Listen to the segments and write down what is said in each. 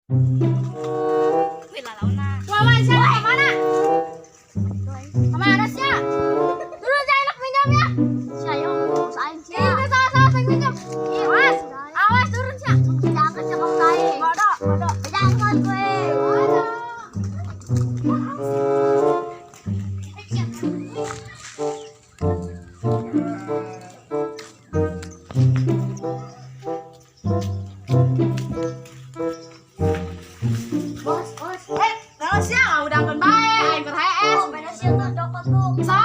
Wih, lalauna. Wah, wah, siapa kemana? Kemana sih? Turun saya nak minjem ya. Saya mau saing sia. Ini salah-salah saya minjem. Awas, awas turun sih. Jangan siapa saing. Bodoh, bodoh. Jangan gue. Bos, bos. Eh, naon sia ngahudangkeun bae aing keur hees. Oh, beda sih tuh cokot tuh. Sa.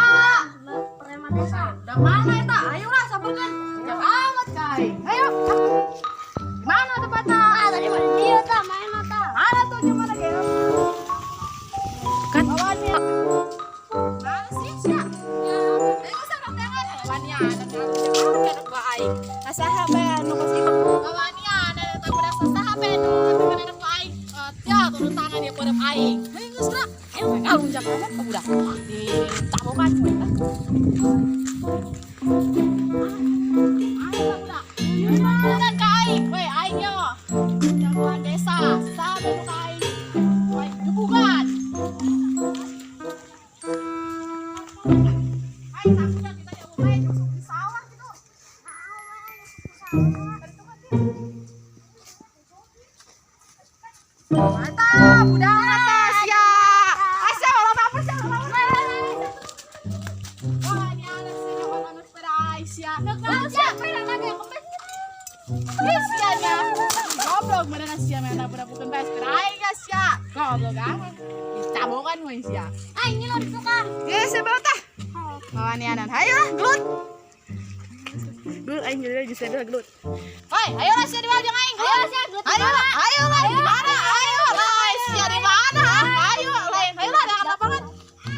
Preman desa. Udah mana eta? Ayolah samperkeun. Jauh amat kai. Ayo. Mana tempatnya? Ah, tadi mana dia tuh main mata. Mana tuh gimana ge? Kan bawaannya. Mana sih sia? Ayo usah urang tangan. Bawaannya ada anak gua aing. Asaha bae anu kos kitu. Bawaannya ada eta budak sasaha bae nu atuh anak gua aing. Ya turun tangan dia pada aing. Ayo geus gerak. Ayo ngalunjak amat ka budak. Ditabokan we tah. Ayo lah budak. Kan ka aing, we aing yo. Jagoan desa, saha bae nu ka aing. Aing gebugan. Aing takutnya kita ya bae nyusup di sawah gitu. Mantap, budak atas ya. Asya, walau apa sih, walau apa. Wah, ini ada sih nyokot anu sepeda Aisyah. Nah, siapa yang lagi yang kempes? Ih, sia nya. Goblok mana sia mana budak bukan bae sepeda aing sia. Goblok amat. Dicabokan we sia. Ah, ini lo di tukang. Ya, siapa tah? Bawa nih anan. Ayo lah, gelut. Gelut aing jadi lagi sepeda gelut. Hoi, ayo lah sia di mana jeung aing? Ayo sia gelut. Ayo lah, ayo lah di mana? Ayo lah, sia di mana? Ayo lain, ayo lah ada lapangan.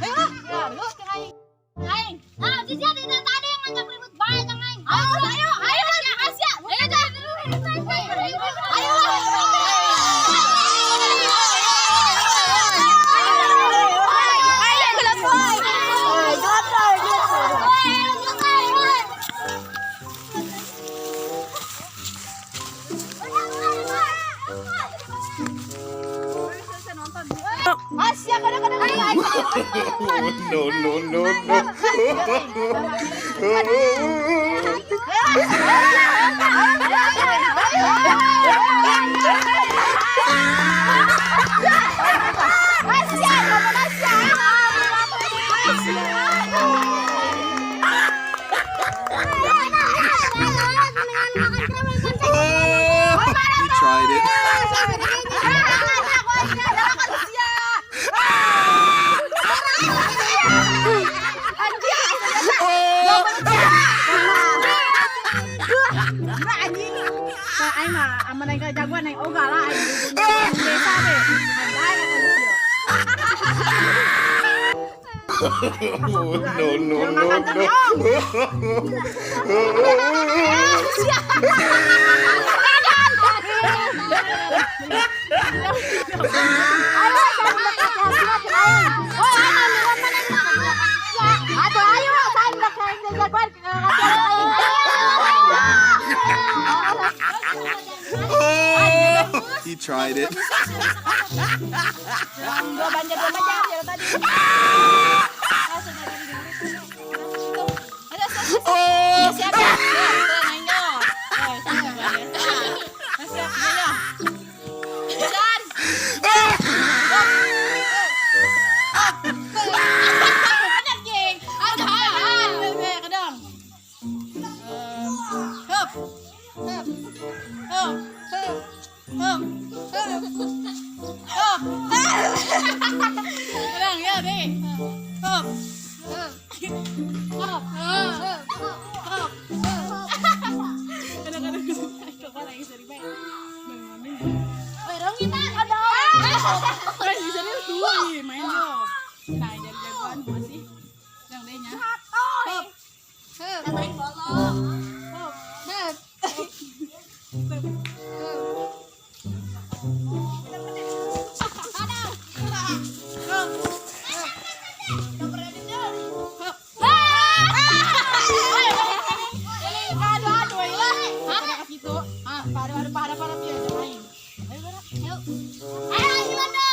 Ayo lah, ya, gelut jeung aing. Aing. Ah, si sia tidak tadi yang ngajak ribut bae jeung aing. Ayo, ayo, ayo sia, Asia. Ayo dah. Ayo lah. Ayo gelut boy. Asia kadang-kadang aing. No, no, no, no. Asia, kamu Asia. He tried it. Aing mah aman aing jagoan aing ogah lah aing desa deh. No, no, no, no. He tried it. Dua banjar dua banjar ya tadi. Oh! Siap ya. Siap ya. Dan. Benar, Jing. Ada, ada, kadang. Hup. Hup. Hup. Hup. Hup. Hup. Hup. Kadang ya, deh. Hup. Hup. Hup. Hup. Hup. Kadang-kadang kepala yang sering baik. Kan bisa dia tuh main yo. Nah, jadi jagoan masih. Yang dehnya. Hup. Hup. Hup. Hup. Aduh, aduh, lah. Hah? Gitu. Ah, pada pada pada pada biar main. Ayo, bara. Yuk. Ayo gimana?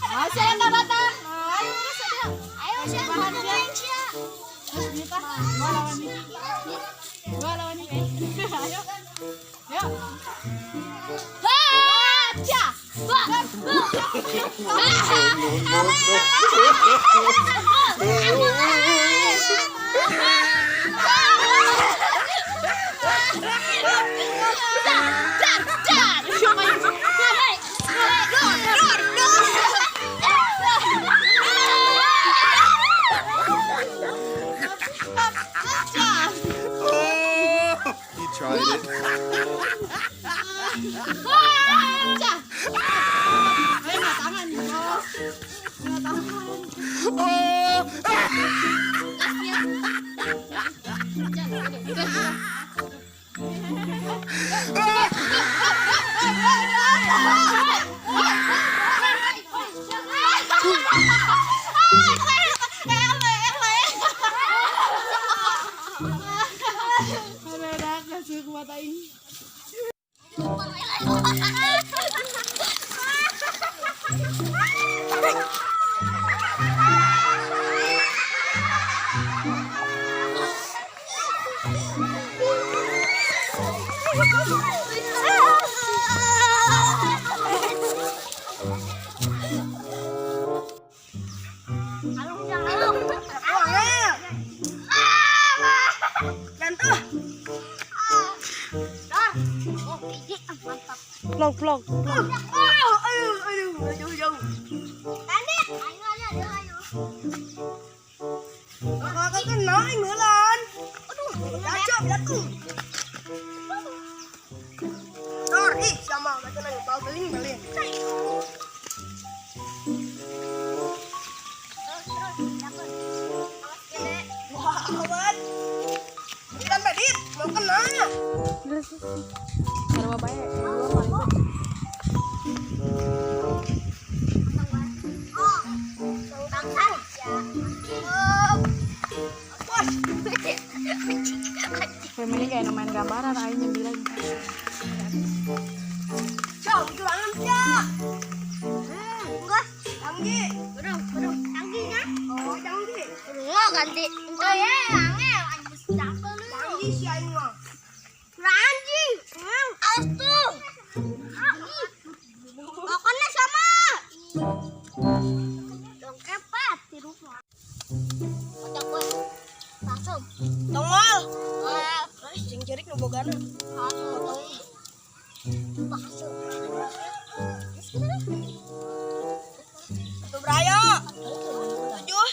Masih ada datang. Ayo urus aja. Ayo siya, main siya. Dua lawan nih. Dua lawan nih. Ayo. Ayo. Baca. Ba. No, no, no. Dar, dar. Dor, dor, dor. Oh, he tried it. Baca. Ayo nggak tangan, bos. Nggak tangan. Oh, Ada kasih kuat aing. Vlog, vlog. Aduh, aduh, aduh, jauh. Ayo, ayo, ayo, ayo. Kakak kena ngulan. Aduh, jatuh, jatuh. Tor, ih, sama macam nang bau beling beling. Terus, terus, jakun. Awas gede. Wah, awan. Ikan pedit, mau kena. Sarua bae. Oh, tang ya. Wah, Family kayak main gambaran aing nyembilan. jauh jualan ya. Enggak. Canggih. Udah, udah. Canggihnya? Oh, canggih. Enggak ganti. Enggak ya, angel. Anjing siapa lu? Canggih sih aing mah. Anjing. Awas tuh. Pokoknya sama. Dongkepat di rumah. Kocak gue. Langsung. Tongol. Wah, Terus jeung jerik nu bogana. langsung. Bakso. Satu brayo. Tujuh.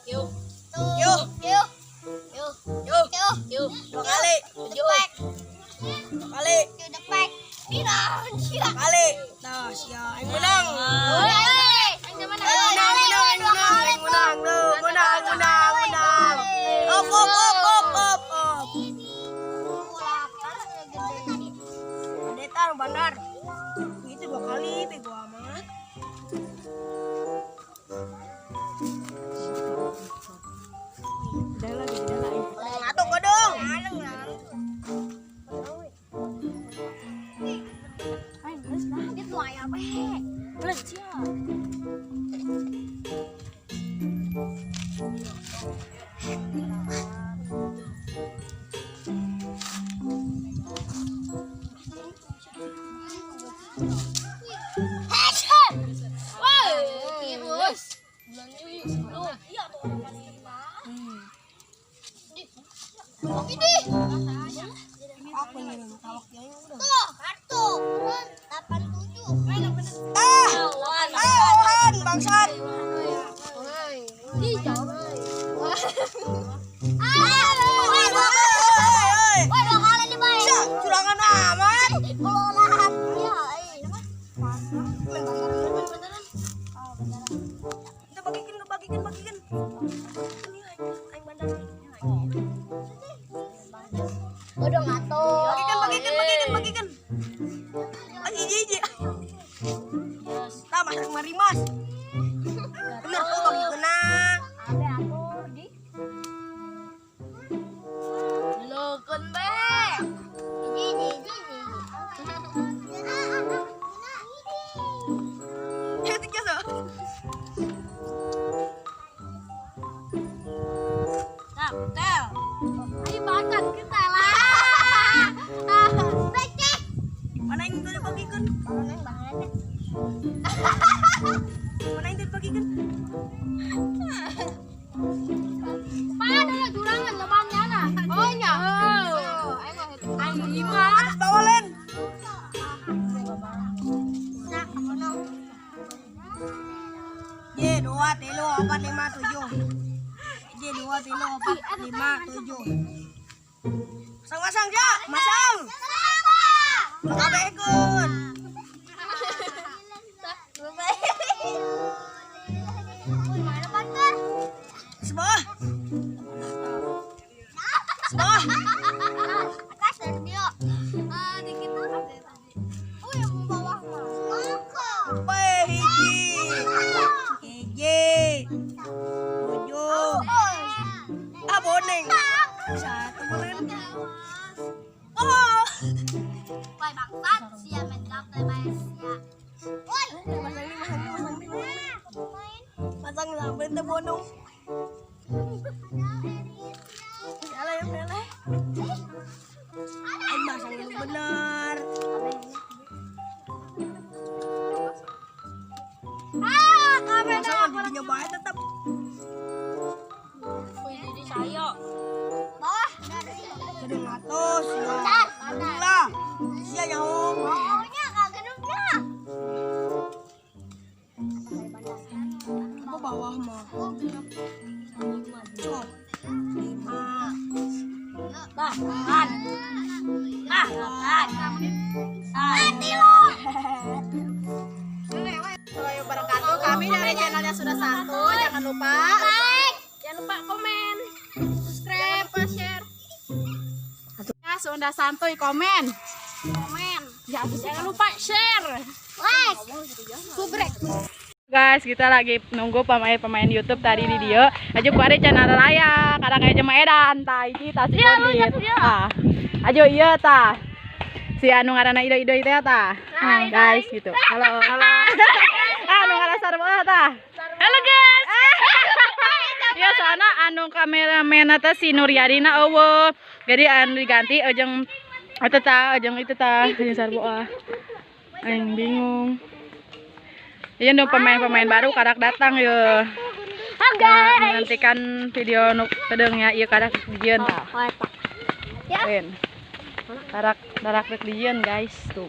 Yuk. Yo, Yuk. Yuk. yo. Yuk. Yuk. Dua kali. Depek. Dua kali. Yuk depek. Dua kali. Nah, sia aing menang. Woi. Aing menang, menang, aing menang, aing menang, Loh, menang, menang, menang. Op, op, op, op, op, op. Pendeta bandar. Itu dua kali, bego amat. Udah lagi, udah lagi. Ngatuk gua dong. Oke deh. Aku yang tawak dia yang udah. Tuh, kartu. 87. Ah, ah, bangsat. Ih, jauh. Oi, oi, oi. Wah, dua kali nih, Bay. Sia, curangan amat. Kelolahan. Ya, eh. Main bandaran, main bandaran. Kita bagikan, bagikan, bagikan. Ini aing, aing bandaran. Udah ngatur. Bagikan, bagikan, bagikan, bagikan. Ay, iji, iji. Nah, masak marimas. Bener. Mana ya jurangan lebannya nah. Oh iya. Aing lima. Atas bawah len. Ye, 2, 3, 4, 5, 7. Ye, 2, 3, 4, 5, 7. Masang-masang ya, masang. Maka ikut. Sebuah. Sebuah. Atas dari dia. Dikit oh yang bawah mah. Weh, hiji. Hiji. 7. Ah, boneng. 1 bulan. Oh. Woi bangsat, sia main gaple bae sia. Woi, Masang nih, masang nih, masang nih, masang nih. Masang lah, berhenti bonong. Salah ya, salah. Masang yang benar. Ah, kamera. Masang giginya baik tetap. Wih, jadi saya. Bawah. Gedung atas, ya. Lah, sia nyaho. Maunya kagak gedungnya. Apa bawah mah? Cok. 5. Bahkan. Ah, bahkan. Mati lo. Wabarakatuh. Kami dari channelnya sudah satu. Jangan lupa Like. Jangan lupa komen, subscribe, share. Ya, Sunda santuy komen. Komen. Ya, jangan lupa share. Like. Subrek. Guys, kita lagi nunggu pemain-pemain YouTube tadi di dia. Aja kuari channel raya, kadang aja mah edan tah hiji tah si Kondit. Ah. Ajo iya tah. Si anu ngaranna Ido-Ido teh tah. Guys gitu. Halo. Halo. Anu ngaranna Sarwa tah. Halo guys. Ya soalnya anu kameramen teh si Nuryadina eueuh. Jadi anu diganti jeung eta tah, jeung itu tah, jeung Sarwa. Aing bingung. Iya nu pemain-pemain baru karak datang ya. Guys. Menantikan video nu kedeung ya ieu karak dijieun tah. Ya. Karak karak rek dijieun guys tuh.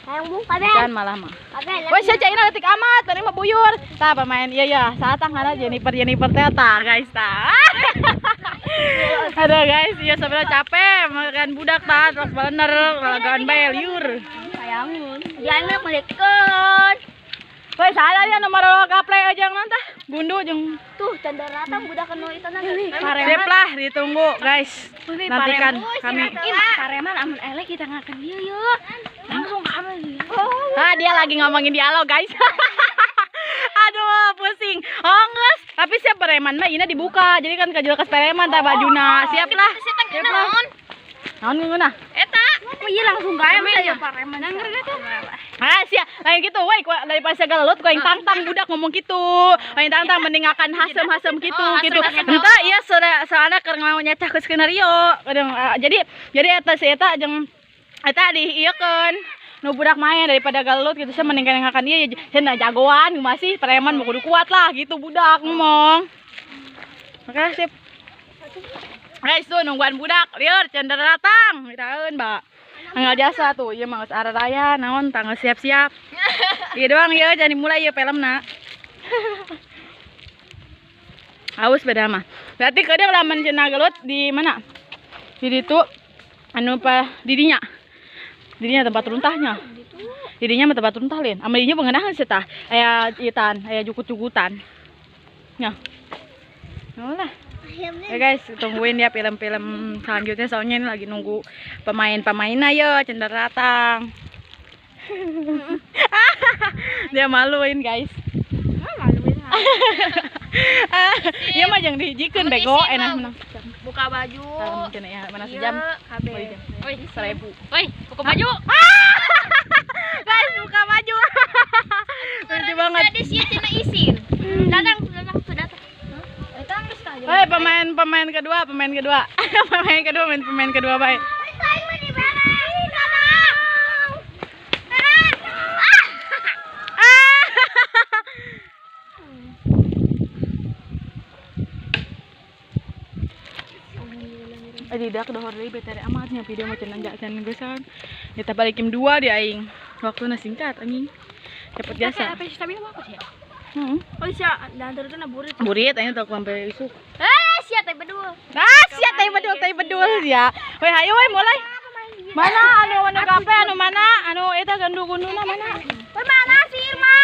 Sayang bung kabeh. Kan malah mah. Kabeh. Woi sia caina leutik amat, tadi mah buyur. Tah pemain iya ya, saat ngaran Jennifer Jennifer teh tah guys tah. Aduh guys, iya sebenarnya capek makan budak tah, terus bener lalagaan bae liur. Sayangun. Jangan melekon. Woi salah dia nomor gaple aja nantah. Gundu jeung Tuh canda rata budak kena itu nanti. Sip lah, ditunggu guys. Nantikan kami. Pareman amun elek kita ngakan dia yuk. Langsung kami. Ah, dia lagi ngomongin dialog guys. Aduh, pusing. Oh, geus. Tapi siap preman mah ina dibuka. Jadi kan kajual ke preman tah bajuna. Siap lah. Siap lah. Naon ngeunah? Eta. Oh iya langsung gae saya pareman. Nangger teh. Ah, sia, lain gitu, woi, daripada segala gelut, ku aing tangtang budak ngomong gitu. Aing tangtang mending akan hasem-hasem gitu, gitu. Entah iya soalnya keur mau nyacah ke skenario. Kadang jadi eta si eta jeung eta diieukeun. Nu budak main daripada gelut gitu, saya mending akan ieu cenah jagoan masih preman mau kudu kuat lah gitu budak ngomong. Oke, sip. Guys tuh nungguan budak, lieur cendera datang, ditaeun, Mbak. Tanggal jasa tuh, iya mah geus araraya naon tanggal siap-siap. Iya doang ya, jangan dimulai ya filmna. Aus beda mah. Berarti kadang lamun cenah gelut di mana? Di ditu anu pa didinya. Didinya tempat runtahnya. Didinya mah tempat runtah lain. Ama didinya pengenahan sih tah. Aya itan, aya jukut-jukutan. Nya. Lah. Ya guys, tungguin ya film-film selanjutnya soalnya ini lagi nunggu pemain-pemainnya ya, cendera datang. Dia maluin guys. Maluin. Iya mah jangan dihijikeun bego enak menang. Buka baju. Mungkin ya, mana sejam? Kabeh. Woi, 1000. Woi, buka baju. Guys, buka baju. Lucu banget. Tadi sih tina isin. Datang, datang, tuh datang. Woi, pemain kedua, pemain kedua. Pemain kedua, pemain kedua baik. Tidak dohor deui bete amatnya video mah cenah can geusan. Kita balik jam 2 di aing. Waktuna singkat anjing. Cepet jasa. Apa sih tapi apa sih? Heeh. Oh sia, dan terus na burit. Burit aing teu sampai isuk. Eh, sia teh bedul. Ah, sia teh bedul ya. Weh, hayu weh mulai. Mana anu anu kape anu mana? Anu eta gandu-gunduna mana? Weh, mana si Irma?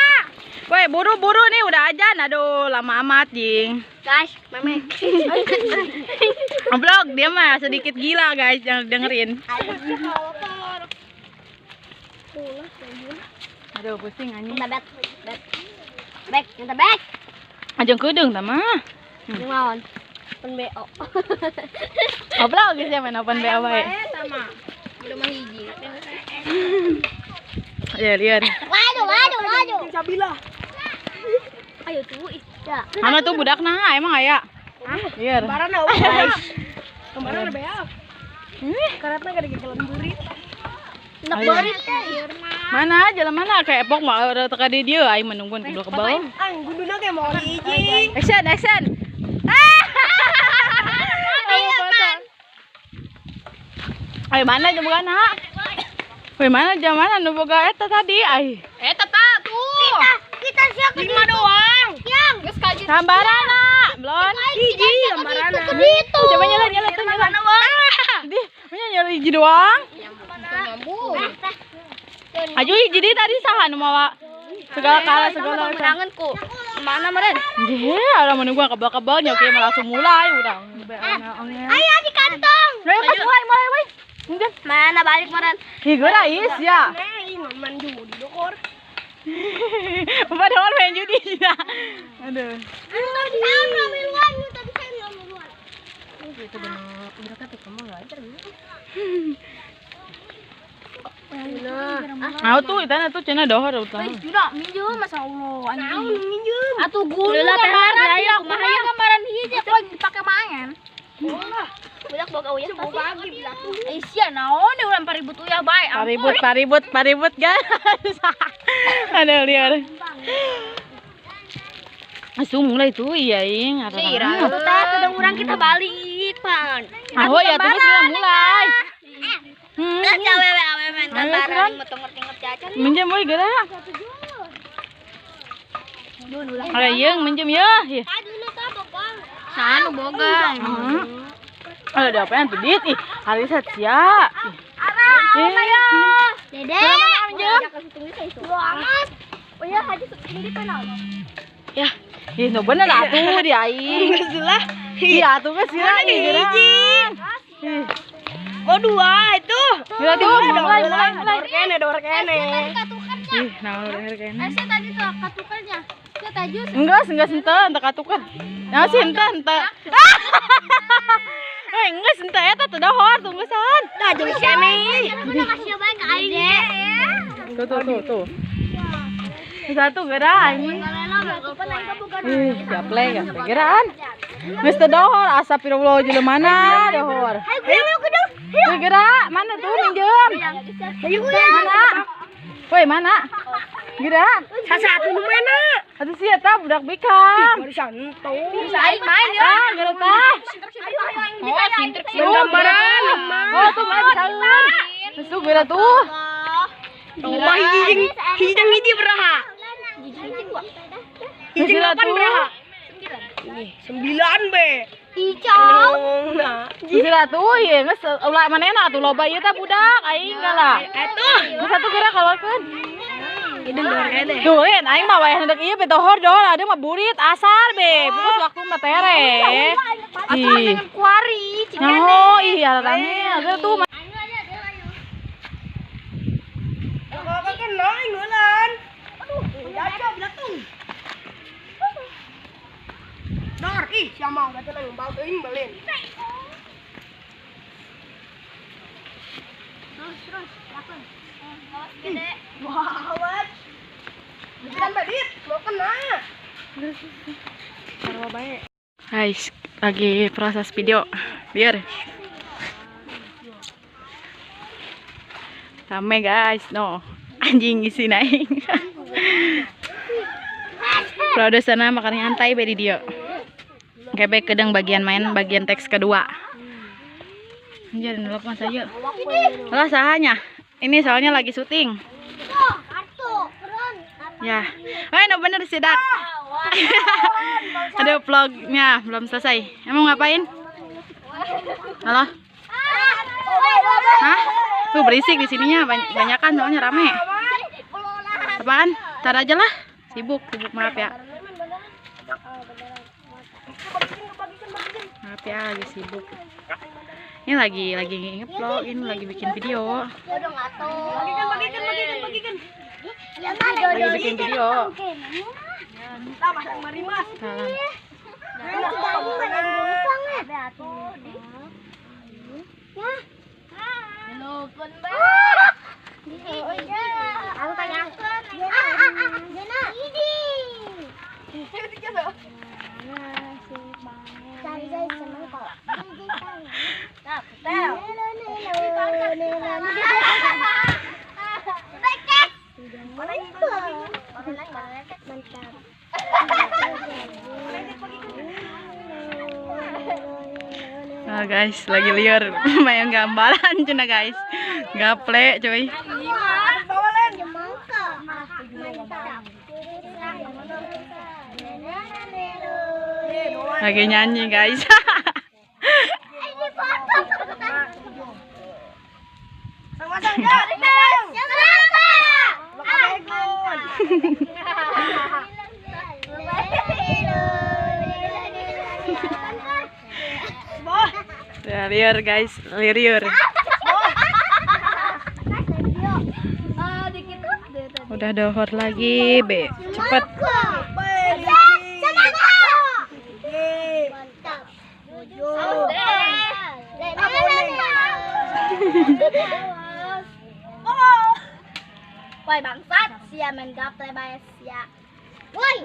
Weh, buru-buru nih udah ajan. Aduh, lama amat jing. Guys, memek. Vlog dia mah sedikit gila guys, jangan dengerin. Aduh, pusing anjing. Minta back. Back, minta back. Ajeng kedeung tah mah. Naon? Open BO. Oblog geus ya main open BO bae. Sama. Belum hiji. Ya, lihat. Waduh, waduh, waduh. Sabila. Ayo tuh, ya. Mana tuh budak nah emang aya? Liar. Kemarin ada Kemarin ada BA. Karatna gak ada jalan burit. Nak burit teh. Mana jalan mana kayak epok mah udah teka di dia aing menungguan kebel-kebel. Ang gunduna kayak mau hiji. Action, action. Ah. Ayo mana jam mana? Weh mana jam mana nu boga eta tadi ai. Eta ta tuh. Kita siap 5 doang. Yang geus kaji. Gambarana, belon. Hiji gambarana. Coba nyala nyala tuh nyala. Di, punya nyala hiji doang. Nyambung. Aju hiji di tadi saha nu mawa segala kala segala. Menangan ku. Mana meren? Nggih, orang menunggu kebal-kebalnya oke langsung mulai urang. Ayo di kantong. Ayo pas mulai mulai weh. Mungkin. Mana balik meren? Ih, geura is ya. Main judi dokor. Padahal main judi ya. Aduh. Nah, tuh itana tuh cenah dohor utang. Sudah minjem masa Allah anjing. Atuh guru gambaran ya kumaha gambaran hiji kok dipake main. Budak boga uyah pasti. Eh sia naon deh urang paribut uyah bae. Paribut paribut paribut guys. Aduh liar. Langsung mulai tuh iya ing. Sira. Tah sedang urang kita balik pan. Oh ya terus kita mulai. Lah awewe awewe main gambaran ngerti-ngerti aja. Minjem we geura. Ayo yeung minjem ya. Sanu boga. Aduh, ada apaan tuh, Dit? Ih, hari set sia. Ayo. Dede. Minjem. Oh ya, haji tinggi tuh Ya, ih, no bener atuh di aing. Geus lah. Iya atuh geus sira nih. Oh dua itu. Geura tuh, mulai mulai mulai. Kene dor kene. Ih, naon leher kene. Aisyah tadi tuh katukannya. Saya tajus. Enggak, henteu, henteu katukan. Nah, sih henteu, henteu. Eh, enggak henteu eta teu dohor, tunggusan. Tah jeung kene. Udah kasih bae ka aing. Tuh tuh tuh tuh. Satu geura anjing. Ih, gaple gaple geraan. Geus teu dohor, astagfirullah jelema mana dohor. Ayo kudu. Woi geura, mana tuh minjem? Mana? Woi mana? Geura. Sasatu nu mana? Atuh sia eta budak bikam. Barusan tuh. Bisa aing main ya. Ah, geura tah. Ayo ayo aing Oh, sintrek Tuh, Gambaran. Oh, tuh mana bisaeun. Terus tuh geura tuh. Mah hiji hiji jeung hiji beraha. Hiji Geura delapan tuh. beraha. 9 be. Hijau. Nah, Geura tuh ieu geus ulah manehna atuh loba ieu teh budak aing galak. Atuh. Geus atuh geura keluarkeun. Hidung dor kene. Tuh, yen aing mah wayah hendak ieu betohor dohor ada mah burit asar be. Pupus waktu mah tere. Ih. Kuari, Nyaho, ih alarangnya. Geura tuh. Kalau kena ingeulan. Aduh, jaga belatung. Dor, ih siapa udah tenang bau teuing balen. Terus terus, lakukan. Awas gede. Wah, wat. Bukan badit, mau kena. Guys, lagi proses video. Biar rame guys, no. Anjing isi naik. Produserna makan nyantai be di dieu. Kebe kedeng bagian main, bagian teks kedua. Anjir, nelpon saya. Lah sahanya. Ini soalnya lagi syuting. Ya. No bener sih, Dak. Ada vlognya belum selesai. Emang ngapain? Halo? Hah? Tuh berisik di sininya, banyakan soalnya rame. Apaan? Tar aja lah. Sibuk, maaf ya. Maaf ya, lagi sibuk. Ini lagi nge-vlog, ini lagi bikin video. Bagikan. Lagi bikin video. Salam. Ah guys, lagi liar main gambaran cina guys. Gaple cuy. Lagi nyanyi guys. Ya, liar guys, liar. Udah dohor lagi, be. Cepet. Woi bangsat, sia main gaple bae sia. Woi.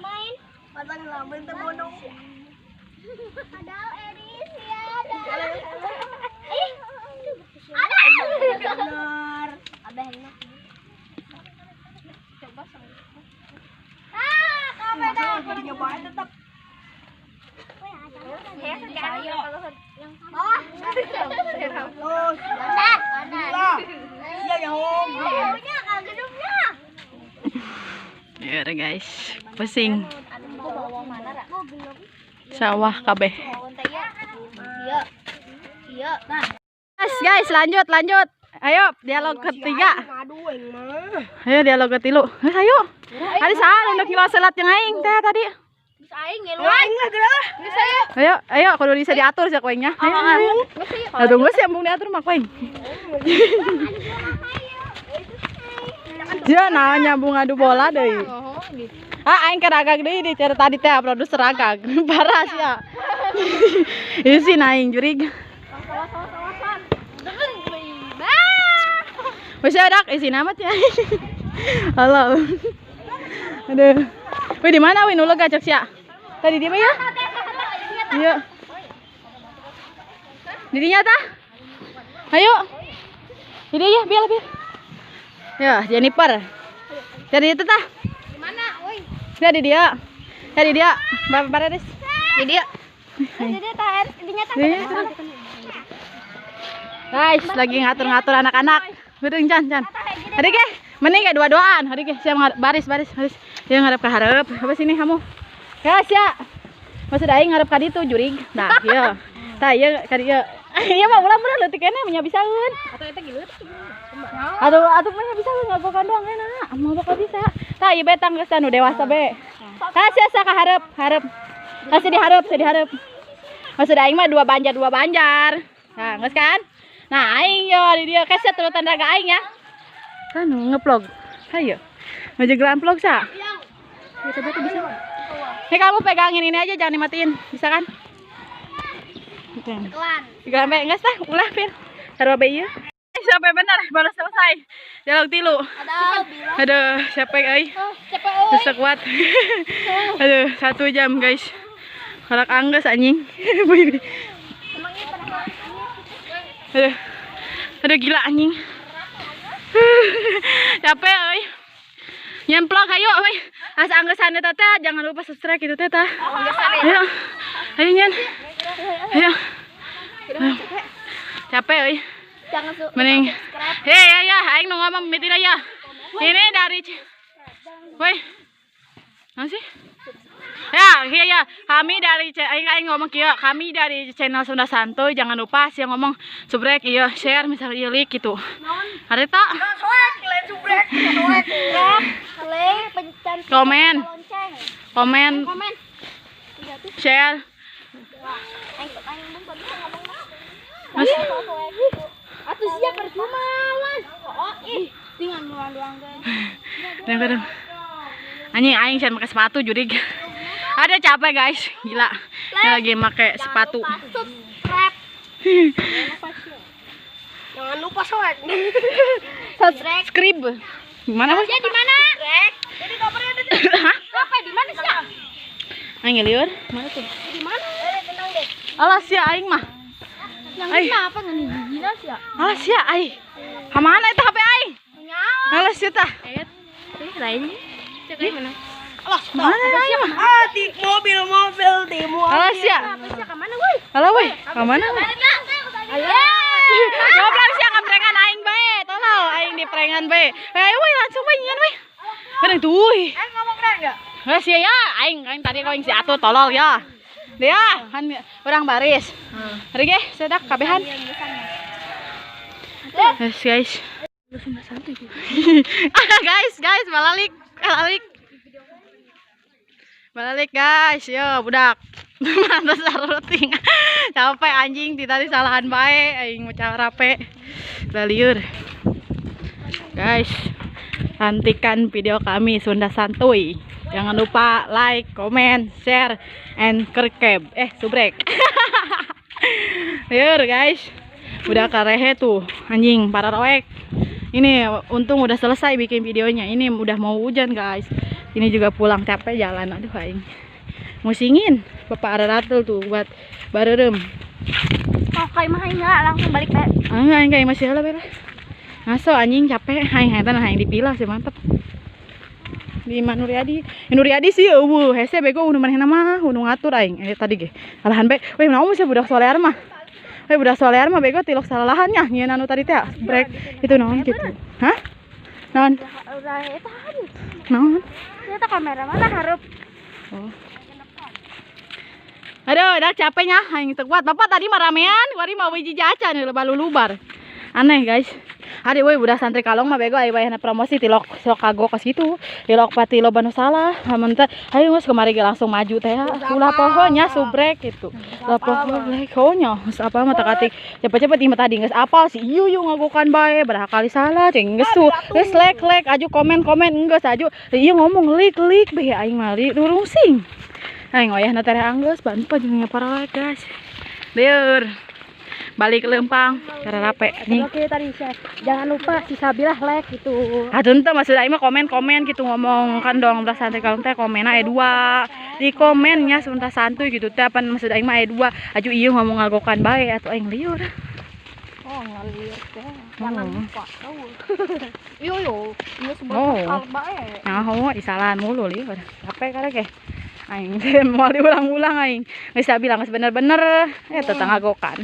Main. Padang lamun teh bonong. Ada Eris ya. Ih. Ada. Benar. Abahna. Coba sama. Ah, kamu dah. Nyobain tetap. Ya guys, pusing. Sawah kabeh. Guys, lanjut. Ayo dialog ketiga. Ayo dialog ketilu. Ayo. Ada saha nu ngilu selat jeung aing teh tadi. Aing ngiluan. Ayo, ayo kudu bisa diatur sih kuengnya. Ayo. Nah, tunggu sih embung diatur mah kueng. Dia nah nyambung adu bola deui. Ah aing keragag deui di cara tadi teh produser agag. Parah sia. Isi aing jurig. Wis dak isi nama teh. Halo. Aduh. Wih di mana wih nu lega cek sia? Tadi dia mah ya? Iya. Didinya tah? Ayo. Jadi ya, biar biar. Ya, Jennifer. Jadi itu tah. Di mana, woi? Jadi dia. Jadi dia. Bapak Aris. Di dia. Di dia tah, dinya tah. Guys, lagi ngatur-ngatur anak-anak. Beureung can, can. Hari ke, mending kayak dua-duaan. Hari ke, siap baris, baris, baris. Dia ngadep ke hareup. Apa sini kamu? Guys, ya. Maksud aing ngarep ka ditu jurig. Nah, ieu. Tah ieu ka dieu. Ieu mah ulah-ulah leutik keneh nya bisaeun. Atau eta gilut. Atuh atuh mah bisa ngagokan doang enak. Mau bakal bisa. Tah ieu betang geus anu dewasa be. Tah sia ka hareup, hareup. Tah sia dihareup, sia dihareup. Maksud aing mah dua banjar, dua banjar. Nah, geus kan? Nah, aing yo di dieu keset turutan raga aing ya. Kan ngeplog. Hayo. Ngajegelan vlog sa. Ya, coba tuh bisa. Nih kamu pegangin ini aja jangan dimatiin. Bisa kan? Tiga sampai enggak sah, ulah pir. Taruh be ieu. Sampai benar baru selesai. Dialog tilu. Aduh, capek euy. Susah kuat. Aduh, 1 jam guys. Kalak angges anjing. Aduh. Aduh gila anjing. Capek euy. Nyemplok ayo euy. Asa anggesan eta teh jangan lupa subscribe gitu teh tah. Ayo. Ayo nyen. Ayo. Capek euy. Jangan mending. Hei ya ya, aing nu ngomong mimitina ya. Ini dari woi. Naon sih? Ya, iya ya. Kami dari aing ngomong kieu, kami dari channel Sunda Santuy jangan lupa sih ngomong subrek iya, share misalnya iya like gitu. Harita? Subrek, subrek. Like, pencet komen. Komen. Komen. Share. Mas. Atuh sia percuma, Wan. Oh, ih, tinggal doang guys. Dengar. Anjing aing can pakai sepatu jurig. Ada capek guys, gila. Ini lagi pakai sepatu. Subscribe. Jangan lupa soek. Subscribe. Gimana, Mas? Ya di mana? Jadi kabarnya ada di Hah? Apa di mana sih? Aing ngeliur. Mana tuh? Di mana? Tenang deh. Alas ya aing mah. Yang Ay. ini apa ngan hijina sih ya? Alas ya aing. Ka mana itu HP aing? Alas ya tah. Eh, lainnya. Cek mana? Alas, Mana aing mah? ah, di mobil-mobil di mobil. Alas ya. Apa sih ka mana, woi? Alah woi, ka mana? Ayo. Goblok sia kamprengan aing bae, tolol aing diprengan bae. Ayo woi langsung we nyian we. Kadang tuh. Aing ngomong keren enggak? Geus ya ya, aing aing tadi kau si atuh tolol ya. Dia kan orang baris. Hari ge sedak kabehan. Guys, guys. Guys, guys, balalik, balalik. Balalik guys, yo budak. Mantas saruting. Capek anjing, ti tadi salahan bae aing mau rape. Laliur. Guys, nantikan video kami Sunda Santuy. Jangan lupa like, comment, share, and kerkeb. Subrek. Liur guys. Udah karehe tuh, anjing para roek. Ini untung udah selesai bikin videonya. Ini udah mau hujan guys. Ini juga pulang capek jalan, aduh aing. Musingin Bapak Araratul tuh buat bareureum. Oh, kayak mah aing langsung balik bae. Enggak, aing kayak masih heula bae lah. Ngaso anjing capek, aing eta nah aing dipilah sih mantep. Di Mak Nuryadi. Nuryadi sih eueuh hese bego nu manehna mah, nu ngatur aing. Tadi ge. Alahan bae. Weh naon sih budak solear mah. Weh budak solear mah bego tilok salalahan nya nyieun anu tadi teh break. Itu naon gitu. Hah? Naon? Udah eta Naon? Ternyata kamera mana harap. Oh. Aduh, udah capeknya, aing teu kuat. Bapak tadi mah ramean, wari mah wiji jacan loba lulubar. Aneh, guys. Aduh, woi budak santri kalong mah bego aya wayahna promosi tilok sok kagok ka situ. Tilok pati loba nu salah. Amun teh ayo geus kemari ge langsung maju teh. Ulah poho nya subrek gitu. Ulah poho like nya geus apa mah takatik. Cepet-cepet ieu mah tadi geus apal si ieu ieu ngagokan bae berapa kali salah cing geus tuh. Geus like aju komen-komen geus aju. Ieu ngomong like bae aing mah rungsing. Aing wayahna teh anggeus bantu jeung para guys. Lieur. Balik lempang cara rape nih. Oke tadi chef. Jangan lupa si Sabilah like gitu. Aduh ente maksud aing mah komen-komen gitu ngomong kan dong belah santai kalau teh komenna aya 2. Di komennya Sunda Santuy gitu teh apa maksud aing mah aya 2. Aju ieu ngomong ngagokan bae atuh aing liur. Oh, ngaliur teh. Jangan lupa. Yo yo, ieu sebuah Oh. bae. Nyaho disalahan mulu liur. Capek karek ge. Aing teh moal diulang-ulang aing. Geus bilang geus bener-bener tetangga gokan.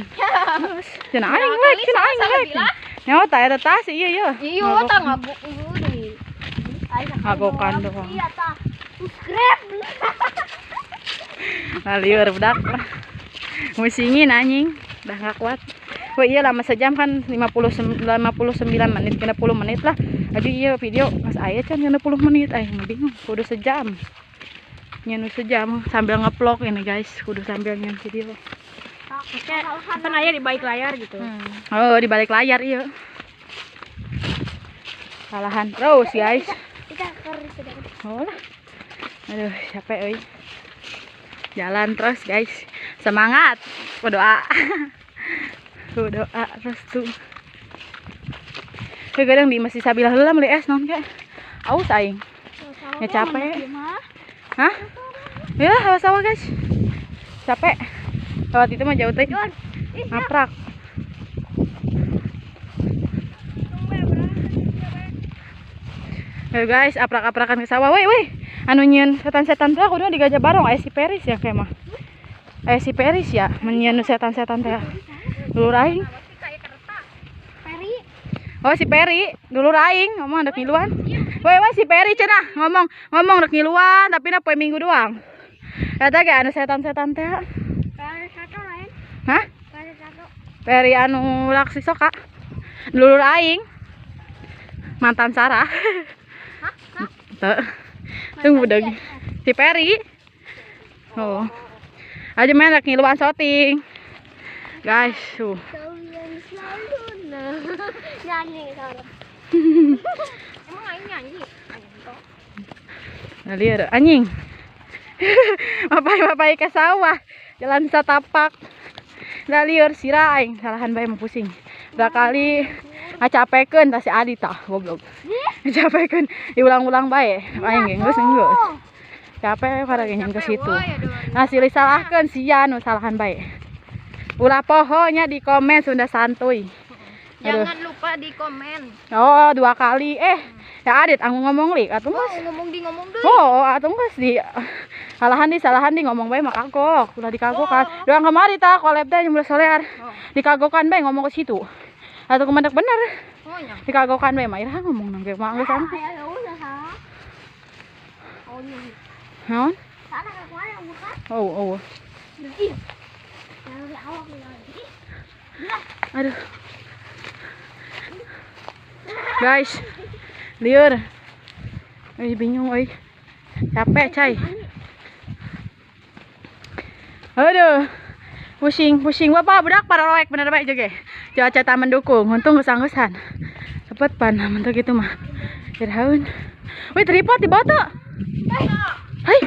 Cenah aing like, cenah aing like. Nyawa tah eta tah si ieu ieu. Iya, tah ngabuk ieu deui. Ngagokan doang. Iya tah. Subscribe. Nah, liur budak. Musingin anjing, udah nggak kuat. Wah iya lama sejam kan 59 menit, 60 menit lah. Aduh iya video mas aya can 60 menit aing bingung kudu sejam. Nyenu sejam sambil ngevlog ini guys, kudu sambil nyen video. Kan aya di balik layar gitu. Oh, di balik layar iya. Salahan terus guys. Oh lah. Aduh, capek euy. Jalan terus guys. Semangat. Berdoa. Berdoa terus tuh. Kadang di masih Sabilah heula meuli es naon ke. Aus aing. Ya capek. Hah? Ya, sawah-sawah guys. Capek. Lewat itu mah jauh teh. Ngaprak. Ayo guys, aprak-aprakan ke sawah. Woi, woi. Anu nyieun setan-setan teh kudu di Gajah Barong aya si Peris ya kayak mah. Aya si Peris ya, menyieun setan-setan teh. Dulur aing. Peri. Oh si Peri, dulur aing ngomong rek ngiluan. Woi woi si Peri cenah ngomong rek ngiluan tapi na poe Minggu doang. Eta ge anu setan-setan teh. Peri satu lain. Hah? Peri satu. Peri anu laksi soka. Dulur aing. Mantan Sarah. Hah? Teu. Tunggu budak. Si Peri. Oh. Aja main rek ngiluan syuting. Guys, tuh. Nyanyi Sarah. Emang aing nyanyi? Nah, liar anjing. Mapai-mapai ke sawah, jalan satapak. Lah lieur sira aing salahan bae mah pusing. Dua kali ngacapekeun tah si Adi tah goblok. Ngacapekeun diulang-ulang bae. Aing ge geus geus. Capek para ge ke situ. Nah silih salahkeun sia nu salahan bae. Ulah poho nya di komen Sunda santuy. Aduh. Jangan lupa di komen. Oh, dua kali. Ya Adit aku ngomong lik atuh geus. Oh, ngomong di ngomong deui. Oh, atuh geus di salahan di ngomong bae mah kagok, ulah dikagokan. Oh. Doang kemari tah kolab teh jeung solear. Oh. Dikagokan bae ngomong ke situ. Atuh kumaha bener. Oh nya. Dikagokan bae mah iraha ngomong nang ge mah geus anu. Naon? Oh, oh. Aduh. Guys, liur. Bingung euy. Capek, cai. Aduh. Pusing-pusing bapak budak para roek bener bae juga. Cuaca tak mendukung, untung geus-angeusan. Cepet pan mentok gitu mah. Iraun. Wih, tripod di bawah tuh. Hai.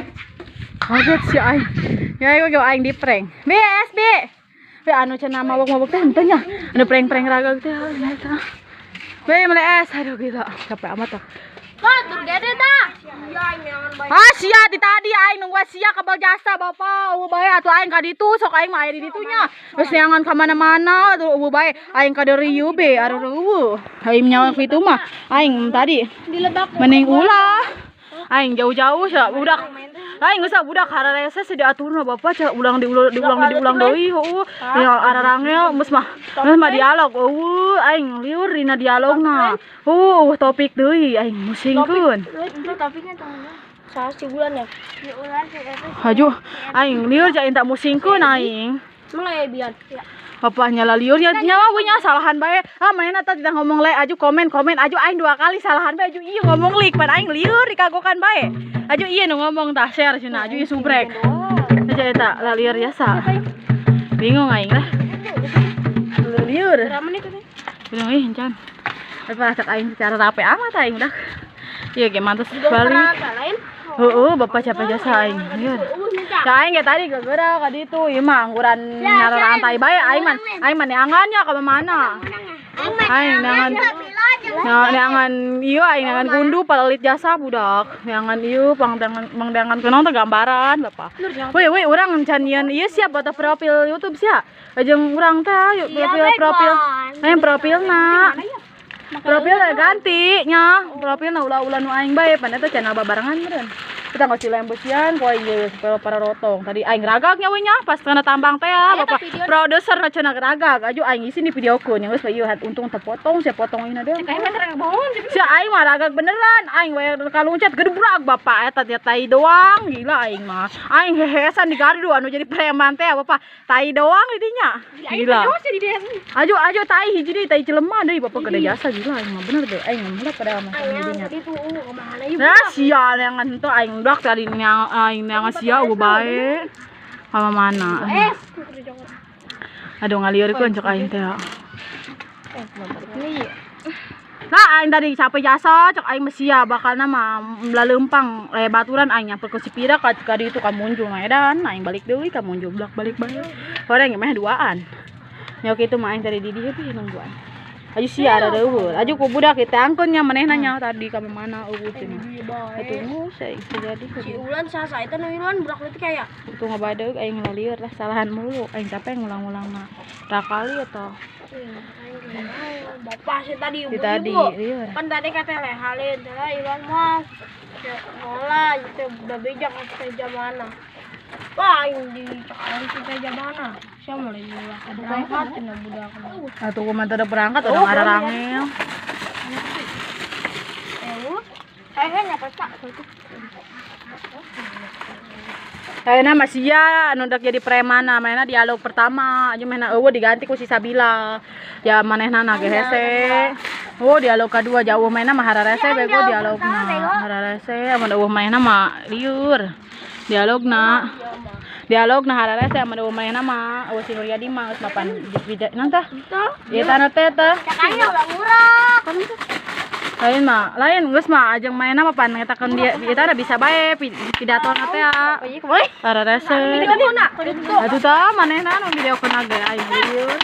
Kaget si aing. Ya ieu ge aing di prank. B S B. Wih anu cenah mabok-mabok teh henteu nya. Anu prank-prank ragag teh. Weh, mulai es. Aduh gila, capek amat tuh. Kok tur gede tah? Ah, sia di tadi aing nungguan sia kabel jasa bapak. Eueuh bae atuh aing ka ditu, sok aing mah aya di ditunya. Geus neangan ka mana-mana atuh eueuh bae aing ka deurieu be areueuh. Aing nyawa kitu mah aing tadi mending ulah. Aing jauh-jauh sia budak. Aing geus budak hararese sih diaturna bapak cia ulang diulang deui heueuh. Ya ararangel geus mah dialog eueuh aing liur dina dialogna. Heueuh topik deui aing musingkeun. Itu topiknya teman. Salah si bulan ya. Si bulan si eta. Hajuh aing liur ja tak musingkeun aing. Emang aya bian. Bapak nyala liur ya nyawa we nya salahan bae. Ah manehna tah tidak ngomong le aju komen aju aing dua kali salahan bae aju ieu ngomong lik pan aing liur dikagokan bae. Aju ieu nu ngomong tah share cenah aju ieu subrek. Aja eta lah liur biasa. Bingung aing lah. Liur. Berapa menit itu? Bingung ih encan. Apa cek aing secara rapi amat aing udah. Iya ge mantus balik. Heeh, bapak capek jasa aing. Liur. Cak aing ge tadi gegera ka ditu ieu mah angguran nyararantai bae aing mah neangannya ka mana. Aing neangan. Neangan ieu aing neangan gundu palelit jasa budak. Neangan ieu pangdeangan kunaon teh gambaran bapak. Woi woi urang can nyieun ieu siap foto profil YouTube sia. Jeung urang teh ayo profil. Aing profilna. Profil ganti nya, profilna ulah-ulah nu aing bae pan eta channel babarengan meureun. Kita nggak sila embosian, ku aing ge supaya para rotong. Tadi aing ragag nya we nya pas kana tambang teh ya, bapak produser na cenah ragag. Aju aing isi di videokeun nya geus ieu untung terpotong, sia potong ieu deui. Cek aing mah terang bohong. Sia aing mah ragag beneran, aing we kaluncat gedebrag bapak eta teh tai doang, gila aing mah. Aing hehesan di gardu anu jadi preman teh bapak tai doang di dinya. Gila. Aju aju tai hiji deui tai jelema deui bapak gede jasa gila aing mah bener deh aing mah pada mah dinya. Nah sia neangan henteu aing dak tadi aing neangan sia eueuh bae. Ka mana? Aduh ngaliurkeun cek aing teh. Nah aing tadi capek jasa cek aing mah sia bakalna mah laleumpang baturan aing nyamper ke Sipira ka ditu ka Munjul edan aing balik deui ka Munjul blak balik bae. Horeng meh duaan. Nya kitu mah aing tadi di dieu teh nungguan. Aju sia ada eueuh. Aju ku budak kita angkeun nya manehna nya tadi ka mana eueuh cenah. Atuh geus aing jadi. Si Ulan sasa eta nu Ulan budak leutik aya. Untung ngabadeug aing ngalieur lah salahan mulu. Aing capek ngulang-ulangna. Rakali atau Bapak sih tadi ibu tadi kan tadi kata lehalin teh Iwan mah sekolah itu udah bijak ke jam mana. Wah, aing di cakalang kita jabana. Sia mulai berangkat cenah budak. Atuh kumaha teu berangkat udah ngararangel. Eh, nyapa cak. Ayeuna mah sia anu dek jadi preman, mainna dialog pertama aja mainna eueuh diganti ku si Sabila. Ya manehna na ge hese. Oh, dialog kedua jauh mainna mah hararese bego dialogna. Hararese amun eueuh mainna mah liur. Dialogna. Dialogna hararese amun eueuh mainna mah eueuh si Nuryadi mah geus mapan naon tah? Ieu tah teh tah. Cakanya ulah murah. Lain mah, lain geus mah ajeng mainna mah pan ngetakeun dia eta ada bisa bae pidato na teh. Hararese. Atuh tah manehna nu videokeun ge aing lieur.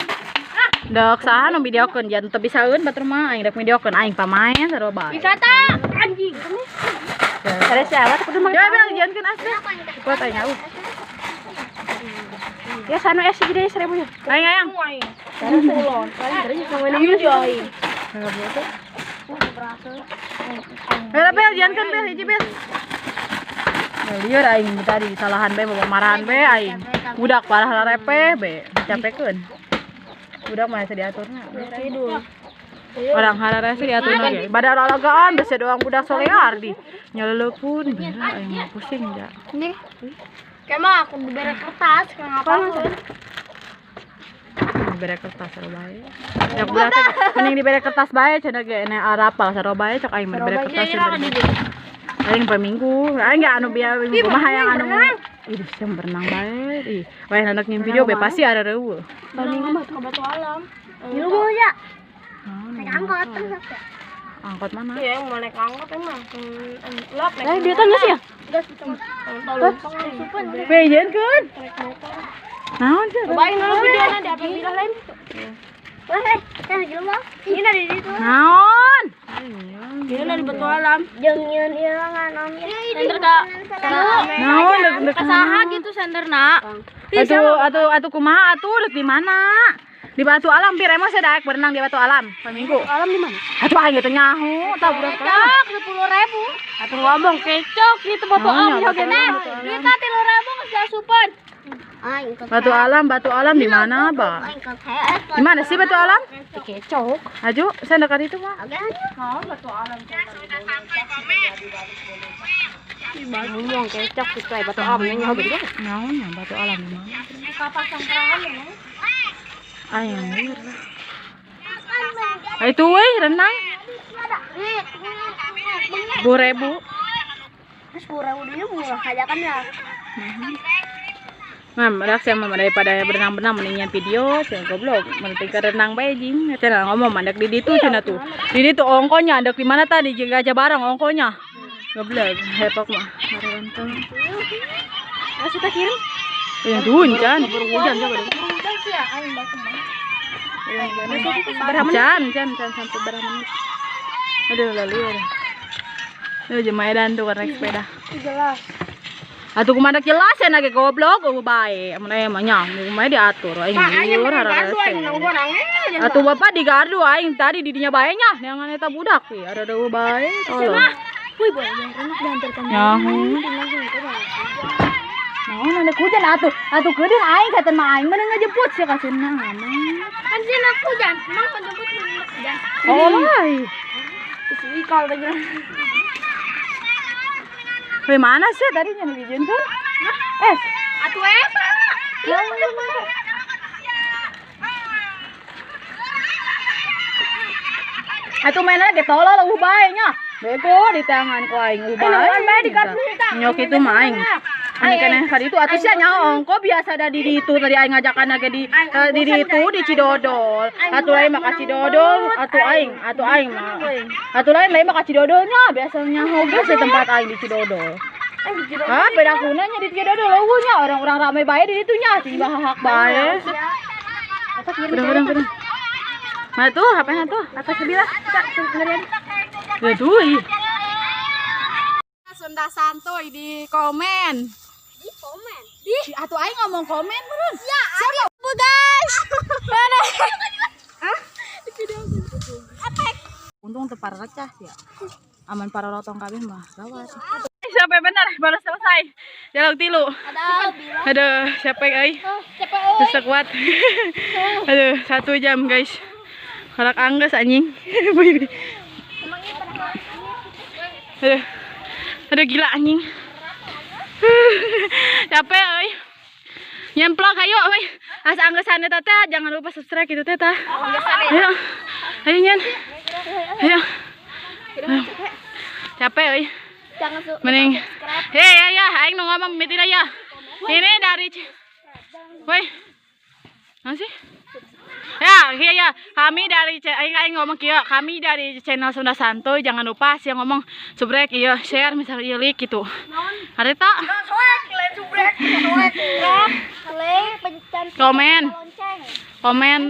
Dok saha nu videokeun jangan teu bisaeun batur mah aing rek videokeun aing pamain sarua bae. Wisata anjing. Ada siapa kudu mah. Ya bel jangankeun asli. Kuat aing au. Ya sanu es jadi 1000 ya. Aing ayang. Aing. Bel bel jangankeun bel hiji bel. Lieur aing tadi salahan bae bawa marahan bae aing. Budak parah larepe be dicapekeun. Budak mah hese diaturna. Orang hararese diaturna ge. Bada lalagaan bese doang budak solear di. Nyeleleupun bener aing mah pusing ja. Nih. Kayak mah aku diberi kertas, kenapa? Dibere kertas sarua bae. Ya budak teh mending dibere kertas bae cenah ge ene arapal sarua bae cok aing mah dibere kertas. Aing per minggu, aing ge anu biar minggu mah hayang anu. Ih, sia berenang bae. Ih, wae anak ngin video be pasti ada reueuh. Per minggu mah ke Batu Alam. Lu mau ya? Naik angkot terus. Angkot mana? Iya, mau naik angkot emang. Lap naik. Eh, duitan geus ya? Gas Be jeunkeun. Naon sih? Cobain dulu videonya di apa bilang lain. Wah, kan jelema. Ini dari situ. Naon? Ini dari Batu Alam. Jangan ilangan om. Sender ka. Naon dek dek Kasaha gitu senderna. Atuh atuh atuh kumaha atuh dek di mana? Di Batu Alam pir emang saya daek berenang di Batu Alam per minggu. Alam di mana? Atuh aing teh nyaho tah budak teh. Cok, 10.000. Atuh ngomong kecok gitu Batu Alam Naon ya, ya Batu Alam, Duitna 3.000 geus asupan. Batu Alam di mana, Pak? Di mana sih Batu Alam? Kecok. Aju, saya dekat itu, Pak. Ngomong kecok gitu ay Batu Alam nyaho gede. Naon ya Batu Alam di mana? Aing lieur lah. Itu weh renang. 10.000. Terus 10.000 dulu murah aja kan ya. Nah, rak saya mah daripada berenang-berenang mendingan video, saya goblok, mending ke renang bae jing. Cenah ngomong mandak di ditu cenah tuh. Di ditu ongkonya andak di mana tadi jeung gajah bareng ongkonya. Goblok, hepok mah. Hareunteung. Nah, kita kirim. Ya hujan. Hujan coba. Jan, jan, jan sampai berapa menit. Aduh, lalu ya. Aduh, jemaah tuh naik sepeda. Jelas. Atuh kumaha jelas ya nage goblok eueuh bae. Amun aya mah nya, kumaha diatur aing lieur hararese. Atuh bapak di gardu aing tadi di dinya bae nya, neangan eta budak ieu ada eueuh bae. Tolong. Wih, boleh enak diantarkan. Nyaho. Naon anu hujan atuh, atuh keudeung aing kata mah aing mah ngajemput sia ka cenah. Kan sih nak hujan, emang penjemput nak hujan. Oh, lai. Si Ikal tadi. Weh, mana sih tadi nya dijieunkeun? Es. Atuh eta. Atuh mainna ge tolol eueuh bae nya. Bego di tangan ku aing eueuh bae. Bae di kartu. Nyok itu mah aing. Ane keneh ka ditu atuh sia nya ongko biasa da di ditu tadi aing ngajakan ge di ditu di Cidodol. Atuh lain mah ka Cidodol, atuh aing mah. Atuh lain lain mah ka Cidodol nya biasanya hoge sih tempat aing di Cidodol. Ah, beda kunanya di Cidodol eueuh nya orang-orang rame bae di ditu nya cing bahak bae. Udah, udah. Nah tuh HP-nya tuh. Atas sebelah. Kita sendirian. Ya tuh. Ih. Sunda santuy di komen. Di komen. Di atuh aing ngomong komen meureun. Ya, siapa bu guys? Mana? Hah? Untung teu parecah ya. Aman parorotong kabeh mah gawat. Capek bener, baru selesai. Dialog 3. Aduh, capek euy. Capek euy. Susah kuat. Aduh, 1 jam guys. Kalak angges anjing. Aduh. Aduh gila anjing. Capek euy. Nyemplok ayo euy. Asa anggesan eta teh jangan lupa subscribe gitu teh tah. Ayo. Ayo nyen. Ayo. Capek euy. Jangan mending. Hei ya ya, aing nu ngomong mimitina ya. Ini dari woi. Naon sih? Ya, iya ya. Kami dari aing ngomong kieu, kami dari channel Sunda Santuy jangan lupa sih ngomong subrek iya, share misalnya iya like gitu. Ada tak? Komen. Komen.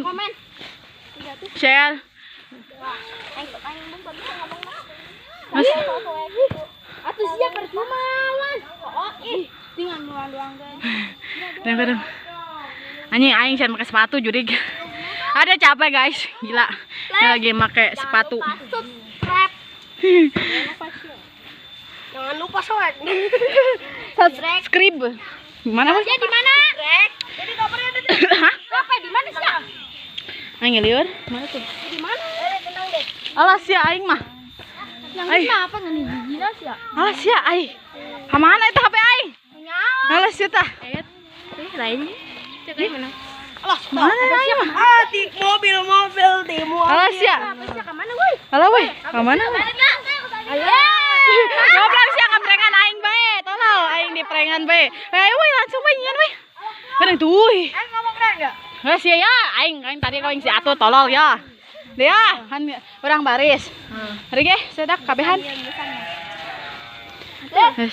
Share. Mas. Atuh sia percuma wan. Oh ih, tinggal doang guys. Dengar. Anjing aing saya pakai sepatu jurig. Ada capek guys, gila. Ini lagi pakai sepatu. Subscribe. Jangan lupa soek. Subscribe. Gimana, Mas? Ya di mana? Jadi kabarnya ada di Hah? Apa di mana sih? Aing lieur. Mana tuh? Di mana? Tenang deh. Alas ya aing mah. Yang ini apa ngani jijina sih ya? Alas ya aing. Ka mana itu HP aing? Alas ya tah. Eh, lainnya. Cek mana? Alas, Mana aing mah? ah, di mobil-mobil di mobil. Alas ya. Apa sih ke mana woi? Alah woi, ka mana? Ayo. Goblok sia kamprengan aing bae, tolol aing diprengan bae. Ayo woi langsung bae nyian woi. Kan tuh. Aing ngomong keren enggak? Geus ya ya, aing aing tadi kau si atuh tolol ya. Dia kan orang baris. Hari ge sedak kabehan. Yes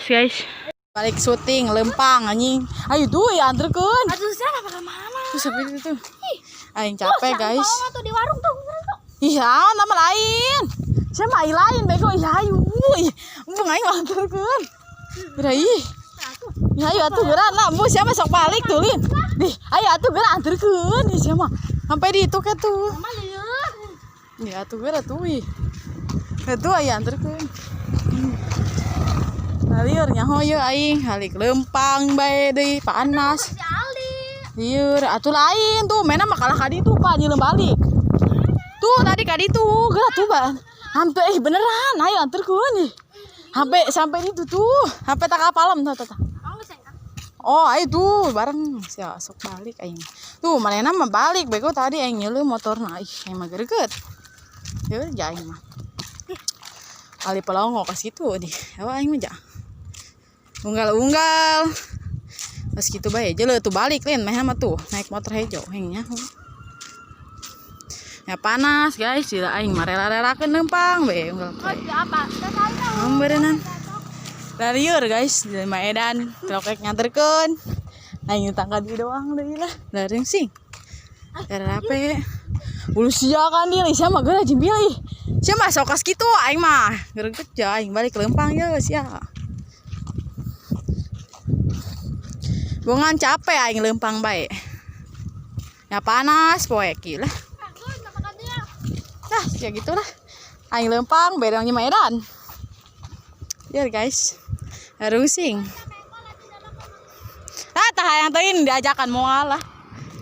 guys. Balik syuting lempang anjing. Ayo tuh ya anterkeun. Aduh, saya apa ke mana? Tuh seperti itu. Aing capek guys. Tuh di warung tuh. Iya, nama lain. Saya mah lain bego. Iya ayo. Ih, embung aing anterkeun. Geura ih. Ya ayo atuh geura lah, embung siapa sok balik tuh lin. Dih, ayo atuh geura anterkeun ih sia mah. Sampai di itu ke tuh. Ya atuh geura tuh ih. Atuh aya anterkeun. Lieur nyaho yeuh aing, halik lempang bae deui panas. Lieur atuh lain tuh, mena mah kalah ka ditu Pak nyeulem balik. Tuh tadi ka ditu, geura tuh Pak. Sampai beneran, ayo anterkeun ih. Sampai sampai itu tuh, sampai tak apalem tuh tuh. Oh, ayo tuh bareng sia sok balik aing. Tuh manehna mah balik bego tadi aing nyeuleuh motorna. Ih, aing mah greget. Yeuh ja aing mah. Ali pelongo ke situ nih. Awa aing mah ja. Unggal-unggal. Pas gitu bae aja tuh balik lin meh mah tuh naik motor hejo hengnya. Ya panas guys, gila aing mah rela-relakeun lempang bae unggal bae. Apa? Amberenan. Larieur guys, di Maedan, trokek nganterkeun. Aing tangka di doang deui lah. Daring sing. Rape. Bulu sia kan dia, sia mah geura jeung bilih. Sia mah sok kas kitu aing mah. Greget ja aing balik lempang ye sia. Bongan capek aing lempang bae. Ya panas poek ieu lah. Nah, ya gitulah. Aing lempang bedang Maedan. Biar guys. Rungsing. Ah, tah hayang teuing diajakan moal lah.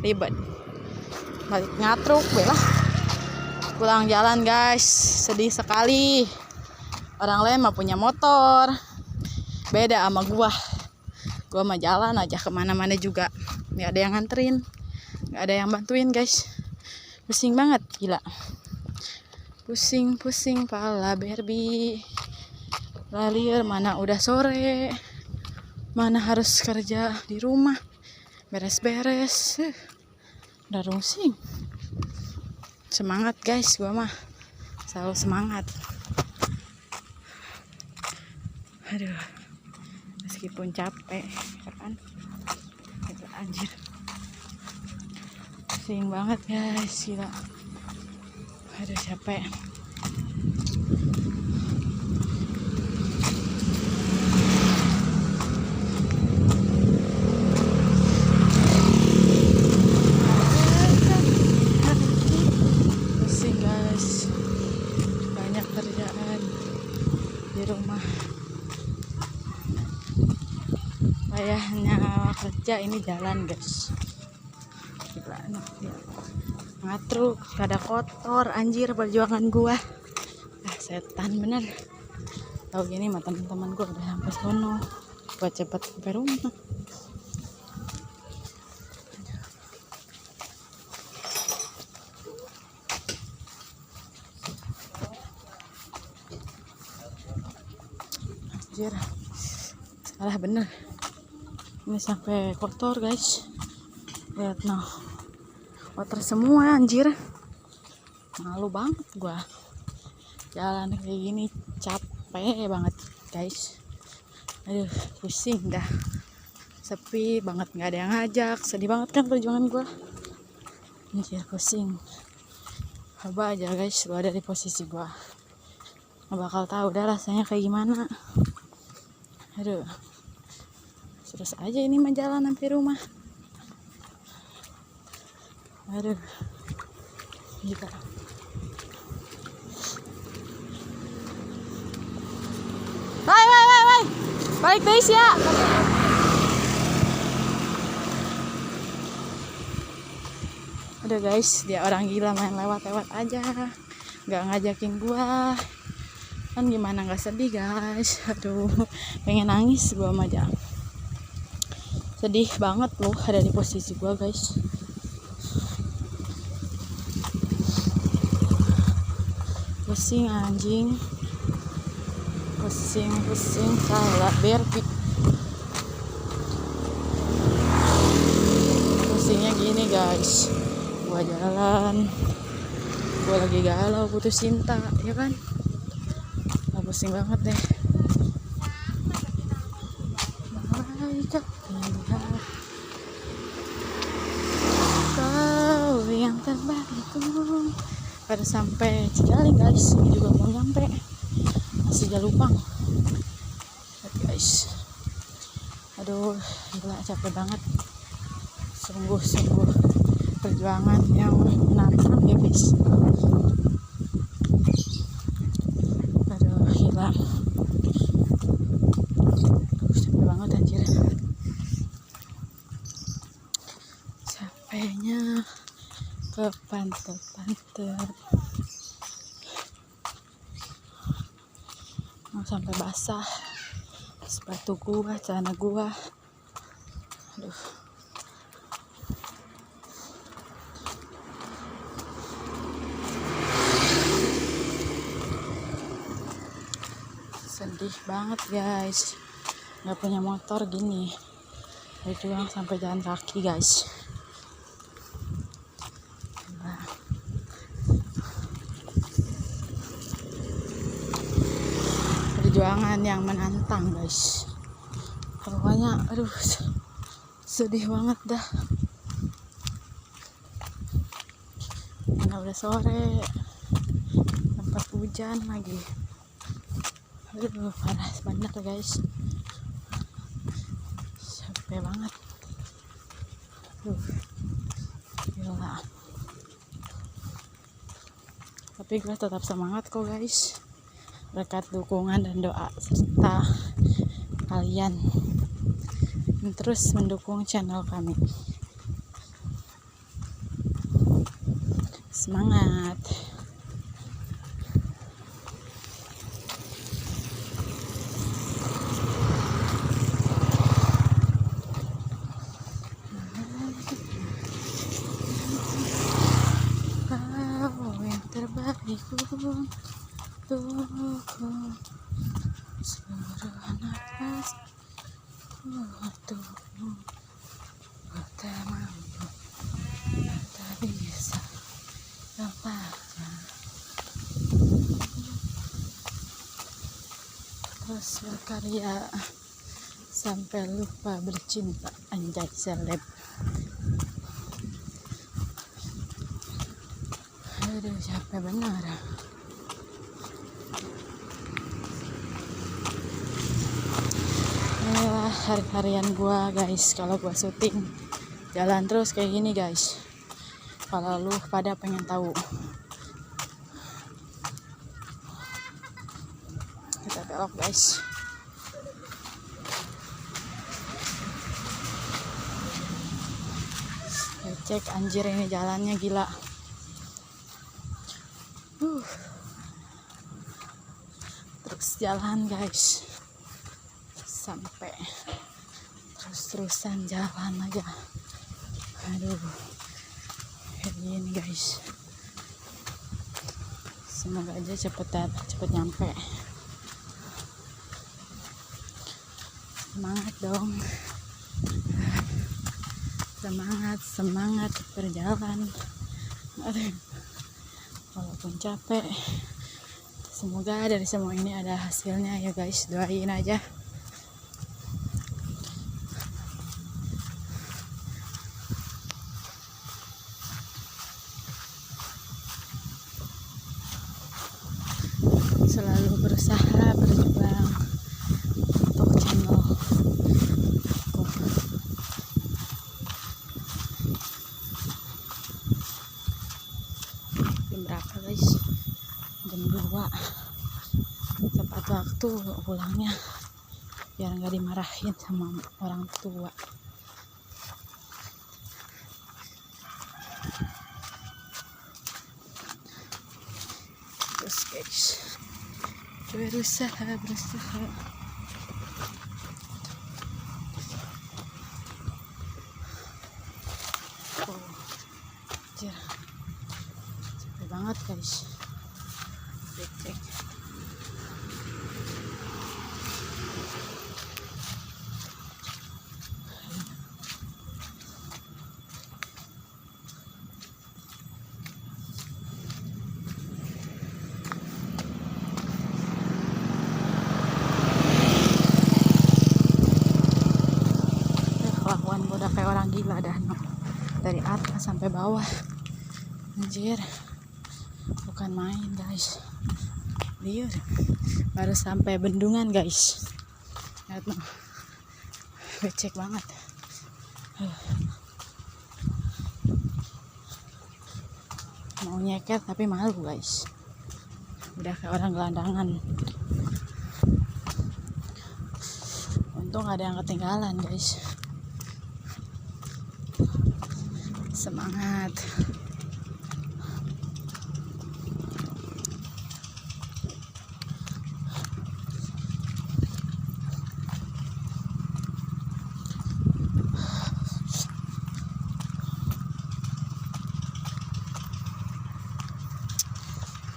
Ribet. Balik ngatruk we lah. Pulang jalan guys, sedih sekali. Orang lain mah punya motor. Beda sama gua. Gua mah jalan aja kemana-mana juga. Nggak ada yang nganterin, nggak ada yang bantuin guys. Pusing banget, gila. Pusing-pusing pala Barbie. Lalieur mana udah sore, mana harus kerja di rumah, beres-beres. Udah rungsing. Semangat guys, gua mah selalu semangat. Aduh, meskipun capek, ya kan? Itu anjir. Pusing banget guys, gila. Aduh capek. Pusing guys, banyak kerjaan di rumah. kerja ini jalan guys. Gila, ya. Ngatruk, kada kotor anjir perjuangan gua. Ah, setan bener. Tahu gini mah teman-teman gua udah sampai sono. Gua cepet sampai rumah. Anjir. Salah bener. Ini sampai kotor guys. Lihat noh. Kotor semua anjir. Malu banget gua. Jalan kayak gini capek banget guys. Aduh, pusing dah. Sepi banget, nggak ada yang ngajak. Sedih banget kan perjuangan gua. Anjir, pusing. Coba aja guys, gua ada di posisi gua. Nggak bakal tahu dah rasanya kayak gimana. Aduh. Terus aja ini mah jalan sampai rumah. Aduh. Gila. Woi, woi, woi, woi. Balik guys ya. Udah guys, dia orang gila main lewat-lewat aja. Nggak ngajakin gua. Kan gimana nggak sedih guys. Aduh, pengen nangis gua mah aja. Sedih banget loh ada di posisi gua guys. Pusing anjing. Pusing-pusing salah berpik. Pusingnya gini guys. Gua jalan, gua lagi galau putus cinta, ya kan? Nah, pusing banget deh. Malaikat kau yang terbaik. Pada sampai Cijaling guys, ini juga mau nyampe. Masih Jalupang. Lihat guys. Aduh, gila capek banget. Sungguh-sungguh perjuangan yang menantang ya guys. Aduh, gila. Capek banget anjir. Capeknya ke pantai-pantai. Mau sampai basah sepatu gua, celana gua. Aduh. Sedih banget guys, nggak punya motor gini, berjuang sampai jalan kaki guys. Perjuangan yang menantang guys, pokoknya aduh sedih banget dah. Mana udah sore, tempat hujan lagi. Aduh, parah banget guys, capek banget. Aduh, gila. Tapi gue tetap semangat kok guys, berkat dukungan dan doa serta kalian yang terus mendukung channel kami. Semangat. Kau yang terbaik untukku, seluruh nafas untukmu. Ku tak mampu, tak bisa tanpamu. Terus berkarya sampai lupa bercinta, anjay seleb. Aduh, capek benar. Inilah hari-harian gua guys, kalau gua syuting jalan terus kayak gini guys. Kalau lu pada pengen tahu, kita belok guys. Becek anjir ini jalannya gila. Terus jalan guys. Sampai terus-terusan jalan aja. Aduh. Kayak gini guys. Semoga aja cepet nyampe. Semangat dong. Semangat, semangat berjalan. Aduh. Walaupun capek, semoga dari semua ini ada hasilnya ya guys. Doain aja. Selalu berusaha berjuang untuk channel aku. Jam berapa guys? Jam 2. Tepat waktu pulangnya biar nggak dimarahin sama orang tua. Terus guys, berusaha. Oh, anjir. Capek banget guys. Becek. Kelakuan gue udah kayak orang gila dah, no. Dari atas sampai bawah, anjir, bukan main guys. Liur, baru sampai bendungan guys. Lihat no, becek banget. Mau nyeker tapi malu guys. Udah kayak orang gelandangan. Untung ada yang ketinggalan guys. Semangat.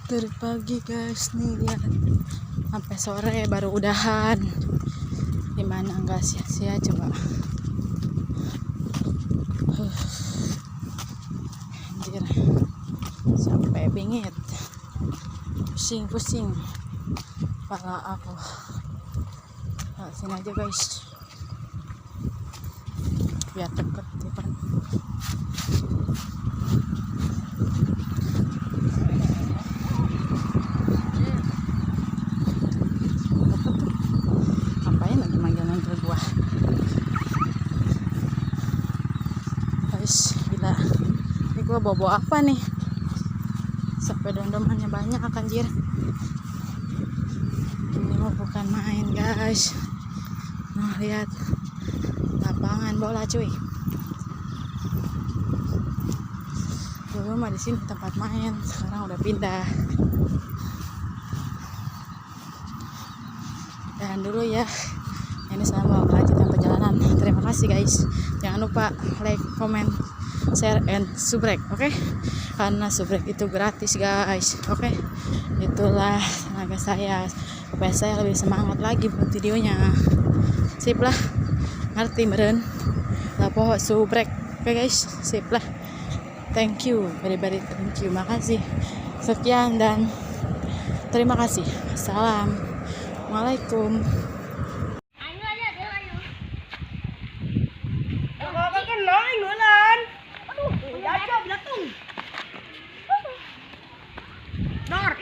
Dari pagi guys nih lihat sampai sore baru udahan. Gimana nggak sia-sia coba. Anjir, sampai bingit, pusing-pusing kepala aku. Nah, sini aja guys, biar deket ya kan. Apa tuh? Ngapain lagi manggil-manggil gua? Guys, gila. Ini gua bawa-bawa apa nih? Sampai dondomannya banyak anjir. Ini mah bukan main guys. Nah, lihat lapangan bola cuy. Dulu mah di sini tempat main, sekarang udah pindah. Dan dulu ya. Ini saya mau lanjutkan perjalanan. Terima kasih guys. Jangan lupa like, comment, share, and subrek, oke? Karena subrek itu gratis guys, oke? Itulah tenaga saya supaya saya lebih semangat lagi buat videonya. Sip lah, ngerti meren? Lah pokok subrek, oke guys? Sip lah. Thank you, very very thank you. Makasih. Sekian dan terima kasih. Assalamualaikum.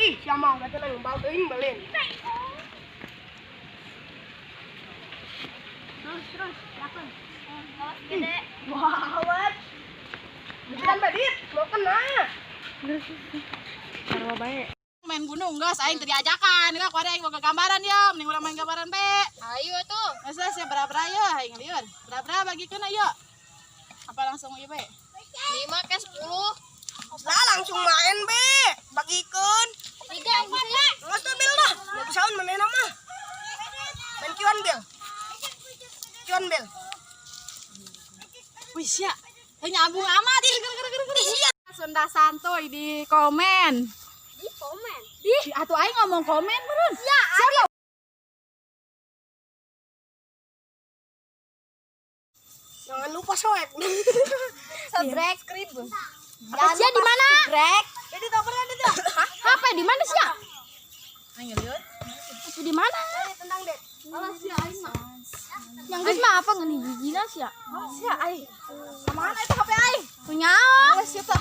Ih, siapa kata nang bau teuing balen. Terus, lakukan. Awas gede. Wah, awat. Bukan badit, mau kena. Sarua bae. Main gunung geus aing teu diajakan, geus kuari aing boga gambaran ya, mending urang main gambaran be. Ayo tuh. Geus lah sia bra-bra ye aing lieur. Bra-bra bagikeun ayo. Apa langsung ieu bae? 5 ke 10. Lah langsung main be. Bagikeun. 3 bisa. Geus tuh Bil dah. Mau pisaun manehna mah. Main kiwan Bil. Kiwan Bil. Wih sia. Nyambung amat ih. Sunda santuy di komen. Di komen. Di atuh aing ngomong komen beureun. Ya, Siapa? Jangan lupa soek. Subscribe. Apa sih di mana? Jadi tak pernah ada dah. Apa di mana sih? Aing lieur. Itu di mana? Tendang deh. Yang geus mah apa ngeuni jijina sih ya? Sia aing. Kemana itu HP aing? Punya. Awas sia tah.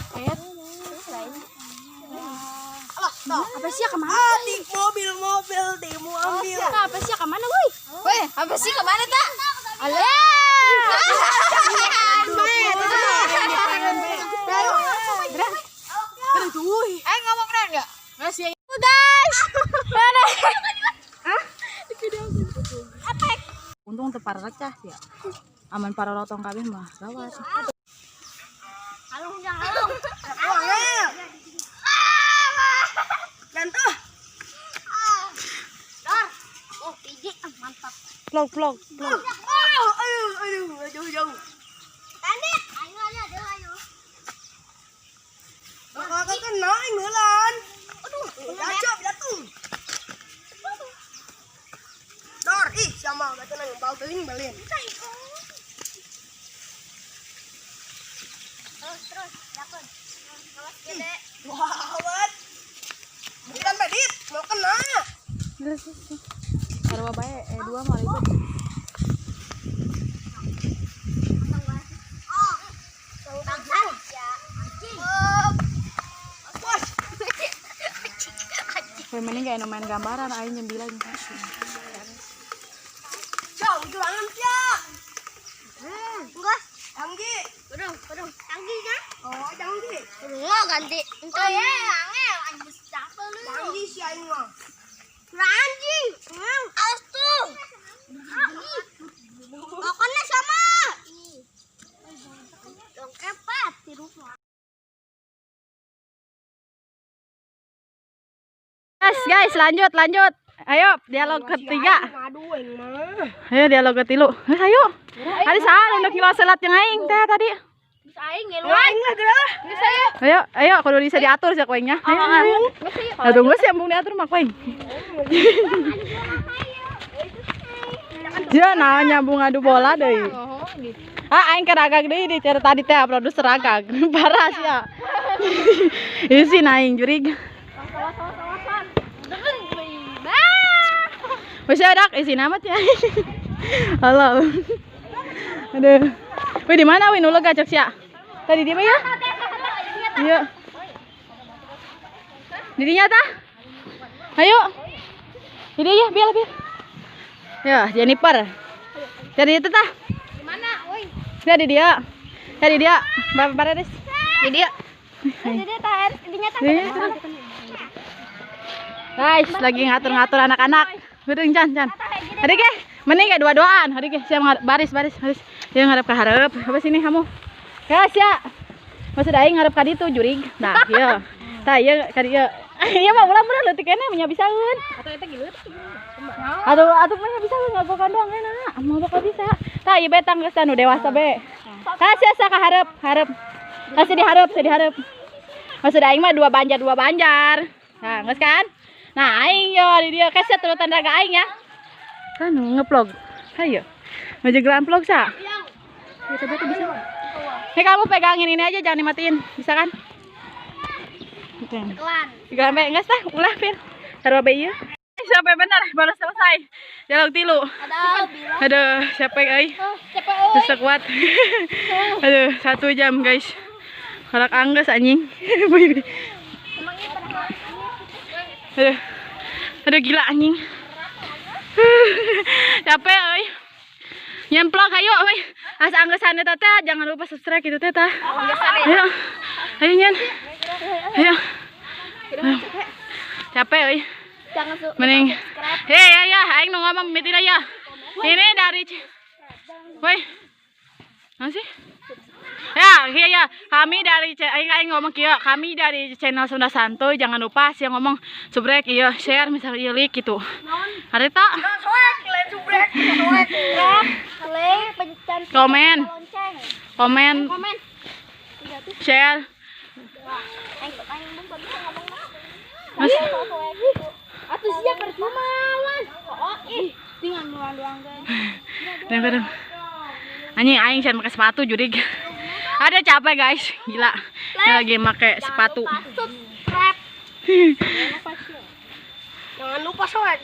Alah, toh. Apa sih kemana? Adik mobil-mobil demo ambil. Apa sih kemana, woi? Weh, apa sih kemana tak? Alah. Aing ngomong keren enggak? Nggak sih. Guys. Mana? Untung teu parecah ya. Aman para rotong kabeh mah gawat. Halung jangan halung. Uangnya. Jantuh. Dor. Oh, piji mantap. Vlog vlog vlog. Oh, aduh, aduh, jauh jauh. Tandit. Ayo ayo ayo ayo. Bakal kena aing heulan. Aduh, jatuh, jatuh. Dor, ih, sama gak tenang bau teuing balin. Terus terus, lakon. Awas gede. Wah, bukan pedit, mau kena. Sarua bae dua mah ribet. Ya, anjing. Wah, Weh mending kayak main gambaran aing nyembilan. jauh jualan sia. Enggak. Tanggi. Udah, udah. Tanggi kan? Oh, tanggi. Udah ganti. Entar ya, angel anjing siapa lu? Tanggi si aing mah. Anjing. Awas tuh. Makannya sama. Dongkepat di rumah. Guys, guys, lanjut, lanjut. Ayo, dialog ketiga. Ngadu aing mah. Ayo dialog ketilu. Ayo. Ada saha nu ngilu selat yang aing teh tadi. Bisa aing ngeluan. Aing lah geura. Bisa ya. Ayo, ayo kudu bisa diatur sih kuingnya. Ayo. Nah, tunggu sih embung diatur mah kuing. Dia nah nyambung adu bola deui. Ah aing keragag deui di cara tadi teh produser agag. Parah sih ya. Isi aing jurig. Wis ya dak isi nama ya. Halo. Aduh. Wih di mana wih nu lega cek sia? Tadi di mana ya? Iya. Didinya tah? Ayo. Ini ya, biar biar. Ya, Jennifer. Jadi itu tah. Di mana, woi? Jadi dia. Jadi dia. Bapak Baris. Di dia. Di dia tahan, dinya tahan. Guys, lagi ngatur-ngatur anak-anak. Gedung Chan, Chan. Hari ke, mending kayak dua-duaan. Hari ke, siap baris, baris, baris. Dia ngadep ke hareup. Apa sini kamu? Guys, ya. Maksud aing ngarep ka ditu jurig. Nah, ieu. Tah ieu ka dieu. Ieu mah ulah meureun leutik keneh nya bisaeun. Atau eta gilut. Atuh atuh mah bisa ngagokan doang enak. Mau bakal bisa. Tah ieu betang geus anu dewasa be. Tah sia ka hareup, hareup. Tah sia dihareup, sia dihareup. Maksud aing mah dua banjar, dua banjar. Nah, geus kan? Nah, aing yo di dieu keset turutan raga aing ya. Kan ngeplog. Hayo. Majegelan vlog sa. Ya, coba tuh bisa. Nih kamu pegangin ini aja jangan dimatiin. Bisa kan? Tiga sampai enggak sah, ulah Fir. Taruh be ieu. Sampai benar baru selesai. Dialog tilu. Aduh, capek euy. Capek euy. Susah kuat. Aduh, 1 jam guys. Kalak angges anjing. Aduh. Aduh gila anjing. Capek euy. Nyemplok ayo euy. Asa anggesan eta teh jangan lupa subscribe gitu teh tah. Ayo. Ayo nyen. Ayo. Capek euy. Jangan mending. Hei ya ya aing nu ngomong mimitina ya. Ini dari Woi. Naon sih? Ya, Iya ya, kami dari aing aing ngomong kieu, kami dari channel Sunda Santuy, jangan lupa sih ngomong subrek iya, share misalnya iya like gitu. Harita Soek, lain subrek, soek. Like, pencet komen, lonceng. Komen, Komen. Share. Aing aing belum bisa ngomong mah. Mas, Atuh sia percuma wan. Oh, ih, tinggal doang doang guys. Dengar. Anjing aing can pakai sepatu jurig. Ada capek, guys, gila. Ini lagi pakai sepatu. Subscribe. Jangan lupa soek.